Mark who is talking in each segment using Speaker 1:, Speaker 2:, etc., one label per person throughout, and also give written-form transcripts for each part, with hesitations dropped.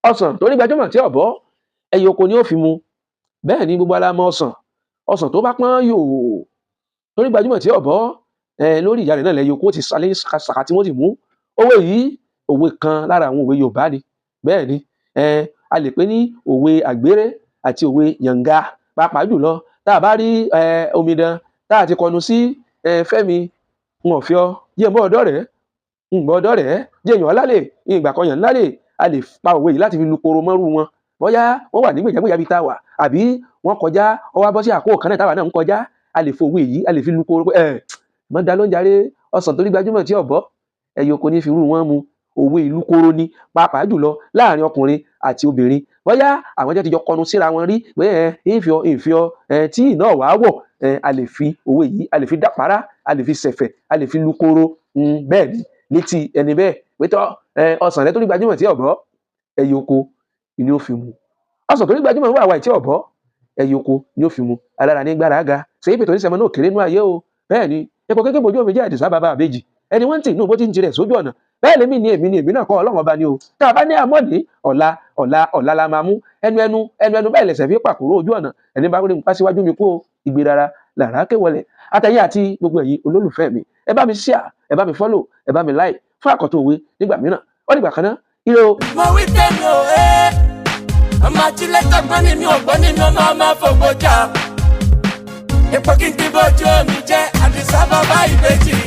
Speaker 1: Ọsàn tó rí gbajúmọ̀ tí ọ̀bọ, ẹyẹ oko ni ó fi mu. Bẹ́ẹ̀ ni, gbogbo ala mọ̀ ọsàn. Ọsàn tó bá pọ́n yòò, tó rí gbajúmọ̀ tí ọ̀bọ, lórí ìyá rẹ̀ náà lẹ́yẹ oko ti sálé sàkà tí wọ́n ti mú. Òwe yìí, òwe kan lára àwọn òwe Yorùbá ni. Bẹ́ẹ̀ ni, a lè pè ní òwe àgbéré àti òwe yànga, pàápàá jùlọ tá a bá rí omidan tá a ti kọnu sí Fẹ́mi, n ò fi ọ jẹ́ n bọ́ ọ̀dọ́ rẹ̀, n bọ́ ọ̀dọ́ rẹ̀ jẹ́ èèyàn lálẹ́ ìgbà kan yàn lálẹ́. A lè pa òwe yìí láti fi lu koro mọ́rú wọn, bóyá wọ́n wà ní gbèjágbèjá bíi tá a wà, àbí wọ́n kọjá, wọ́n wá bọ́ sí àkókò kan náà táwa náà ń kọjá. A lè fo òwe yìí, a lè fi lu koro pé ẹ mọ́ da ló ń jàre, ọsàn tó rí gbajúmọ̀ tí ọ̀bọ, ẹyẹ oko ní fi irú wọn mu. Òwe ìlú koro ni, pàápàá jùlọ láàrin ọkùnrin àti obìnrin, bóyá àwọn jẹ́ ti jọ kọnu síra wọn rí pé ẹ ìfẹ́ ọ ìfẹ́ ọ ẹ tí iná wàá wọ̀ ẹ. A lè fi òwe yìí, a lè fi dápárá, a lè fi ṣẹ̀fẹ̀, a lè fi lu koro. Bẹ́ẹ̀ ni, létí ẹni bẹ́ẹ̀ pé tọ́ ẹ, ọsàn rẹ tó rí gbajúmọ̀ tí ọ̀bọ, ẹyẹ oko ni ó fi mu. Ọsàn tó rí gbajúmọ̀ wà wà tí ọ̀bọ, ẹyẹ oko ni ó fi mu. Alára ní gbára ga ṣèyí pètò oníṣẹ́mọ náà kéré nú ayé o. Bẹ́ẹ̀ ni, epo kékeré bojú omi jẹ́ Àdìsá bàbá àbèjì, ẹni wọ́n ń tì inú bó ti ń tirẹ̀ sójú ọ̀nà. Bẹ́ẹ̀ lèmi ni, èmi ni, èmi náà kọ́, Ọlọ́run Ọba ni o. Tá a bá ní àmọ́dé ọ̀la ọ̀la ọ̀la la máa mú ẹnu ẹnu ẹnu ẹnu báyìí lẹ̀sẹ̀ fi pàkúrò ojú ọ̀nà. Ẹni bá rí nǹkan síwájú mi kú o, ìgbé rárá làrá ké wọlé. Àtẹ̀yìn àti gbogbo ẹ̀yin olólùfẹ́ mi, ẹ bá mi share, ẹ bá mi follow, ẹ bá mi like fún àkọ́tún òwe nígbà mìíràn. Ó dìgbà kan náà, ire o.
Speaker 2: Mo wí tèmi o ẹ́, ọmọ ajílẹ̀ tọgbọ́n ni mi ò gbọ́n ni mi ò máa máa fògbójà. Ipò kí n ti bójú omi jẹ́ Àdìsá bàbá ìbejì.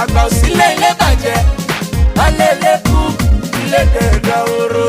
Speaker 2: Àgbà òsílẹ̀ ilé bàjẹ́, balẹ̀ ilé kú, ilé dẹ̀dọ̀ oró.